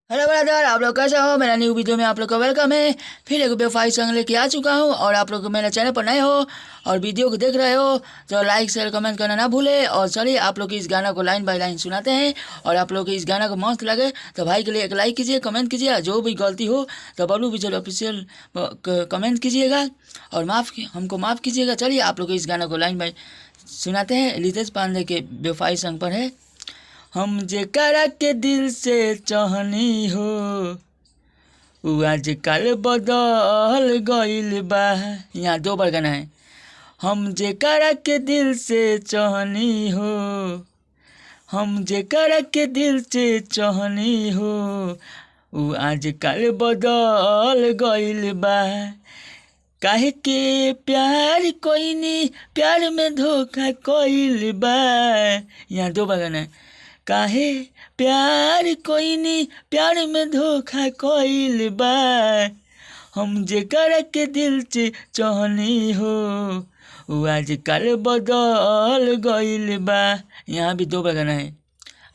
Hello brother, आप लोग कैसे हो। मेरा न्यू वीडियो में आप लोग का welcome है। फिर एक बेवफाई सॉन्ग लेके आ चुका हूँ। और आप लोग मेरे चैनल पर नए हो और वीडियो को देख रहे हो तो लाइक शेयर कमेंट करना ना भूले। और चलिए आप लोग इस गाना को लाइन बाय लाइन सुनाते हैं। और आप लोग इस गाना को मस्त लगे तो भाई के लिए एक लाइक कीजिए, कमेंट कीजिए। जो भी गलती हो तो बबलू विजुअल ऑफिशियल कमेंट कीजिएगा और माफ़ हमको माफ़ कीजिएगा। चलिए आप लोग इस गाना को लाइन बाय सुनाते हैं। रितेश पांडे के बेवफाई सॉन्ग पर है। हम जेकरा के दिल से चाहनी हो उ आजकल बदल गइल बा। यहाँ दो बार गाना है। हम जेकरा के दिल से चाहनी हो, हम जेकरा के दिल से चाहनी हो उ आजकल बदल गइल बा। काहे के प्यार कोइनी प्यार में धोखा कइल बा। यहाँ दो बार गाना है। काहे प्यार कोइनी प्यार में धोखा कइल बा। हम जेकरा के दिल से चाहनी हो उ आजकल बदल गइल बा। यहाँ भी दो बार गाना है,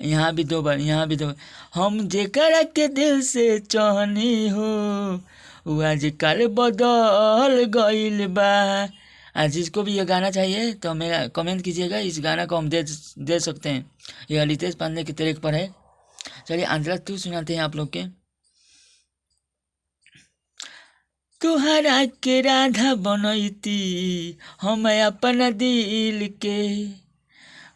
यहाँ भी दो बार, यहाँ भी दो बार। हम जेकरा के दिल से चाहनी हो उ आजकल बदल गइल बा। आज जिसको भी ये गाना चाहिए तो मेरा कमेंट कीजिएगा, इस गाना को हम दे दे सकते हैं। यह रितेश पांडे के ट्रैक पर है। चलिए अंतरा तू सुनाते हैं आप लोग के। तुहरा के राधा बनैती हम अपना दिल के,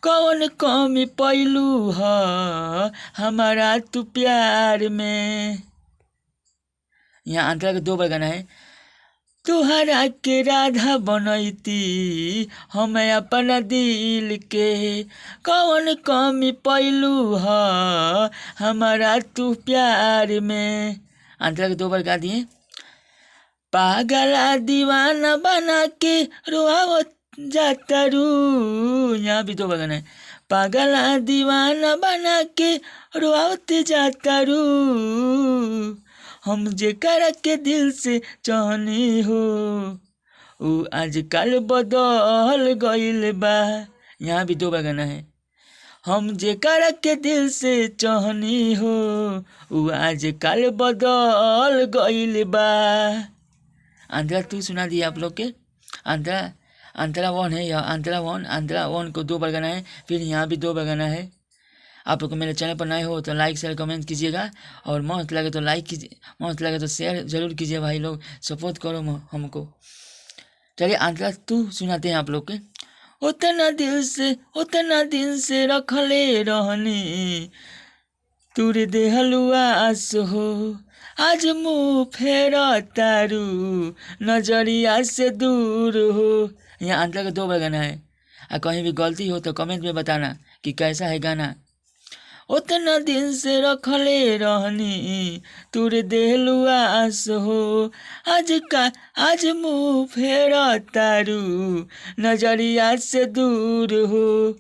कौन कमी पैलू ह हमारा तू प्यार में। यहाँ अंतरा के दो बार गाना है। तुहरा के राधा बनैती हम अपना दिल के, कौन कमी पैलू ह हमारा तू प्यार में। अंतरा के दो बार गा दिए। पागला दीवाना बना के रोआवत जाता रू। यहाँ भी दो बार गाना है। पागला दीवाना बना के रोआवत जाता रू। हम जेकरा के दिल से चाहनी हो उ आजकल बदल गइल बा। यहाँ भी दो बार गाना है। हम जेकरा के दिल से चाहनी हो उ आजकल बदल गइल बा। अंतरा तू सुना दिए आप लोग के। अंतरा अंतरा वन है, यह अंतरा वन, अंतरा वन को दो बार गाना है, फिर यहाँ भी दो बार गाना है। आप लोग को मेरे चैनल पर नए हो तो लाइक शेयर कमेंट कीजिएगा। और मस्त लगे तो लाइक कीजिए, मस्त लगे तो शेयर जरूर कीजिए। भाई लोग सपोर्ट करो हमको। चलिए अंतरा तू सुनाते हैं आप लोग के। उतना दिल से उतना दिन से रखले रहनी तुर देहलुआ आस हो, आज मुँह फेर तारू नजरिया से दूर हो। यहाँ अंतरा का दो बार गाना है। और कहीं भी गलती हो तो कमेंट में बताना कि कैसा है गाना। उतना दिन से रखले रहनी तुर देहलुआ आस हो, आज का आज मुँह फेर तारू नजरिया से दूर हो।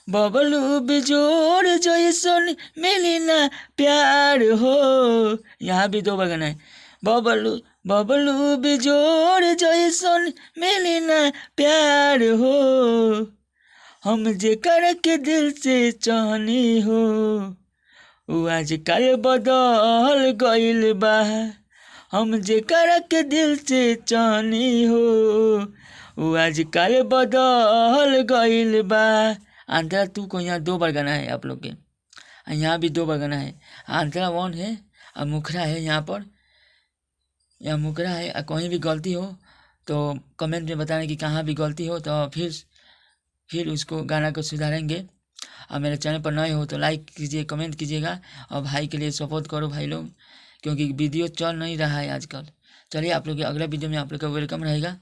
बबलू बिजोड़ जैसन मिली ना प्यार हो। यहाँ भी दो बार गाना है। बबलू बबलू बिजोड़ जैसन मिली ना प्यार हो। हम जेकरा के दिल से चाहनी हो उ आजकल बदल गइल बा। हम जेकरा के दिल से चाहनी हो उ आजकल बदल गइल बा। अंतरा तू को यहाँ दो बार गाना है आप लोग के। यहाँ भी दो बार गाना है। अंतरा वन है और मुखरा है यहाँ पर, यहाँ मुखरा है। और कहीं भी गलती हो तो कमेंट में बताना कि कहाँ भी गलती हो तो फिर उसको गाना को सुधारेंगे। और मेरे चैनल पर नए हो तो लाइक कीजिए, कमेंट कीजिएगा और भाई के लिए सपोर्ट करो भाई लोग, क्योंकि वीडियो चल नहीं रहा है आजकल। चलिए आप लोग के अगला वीडियो में आप लोग का welcome रहेगा।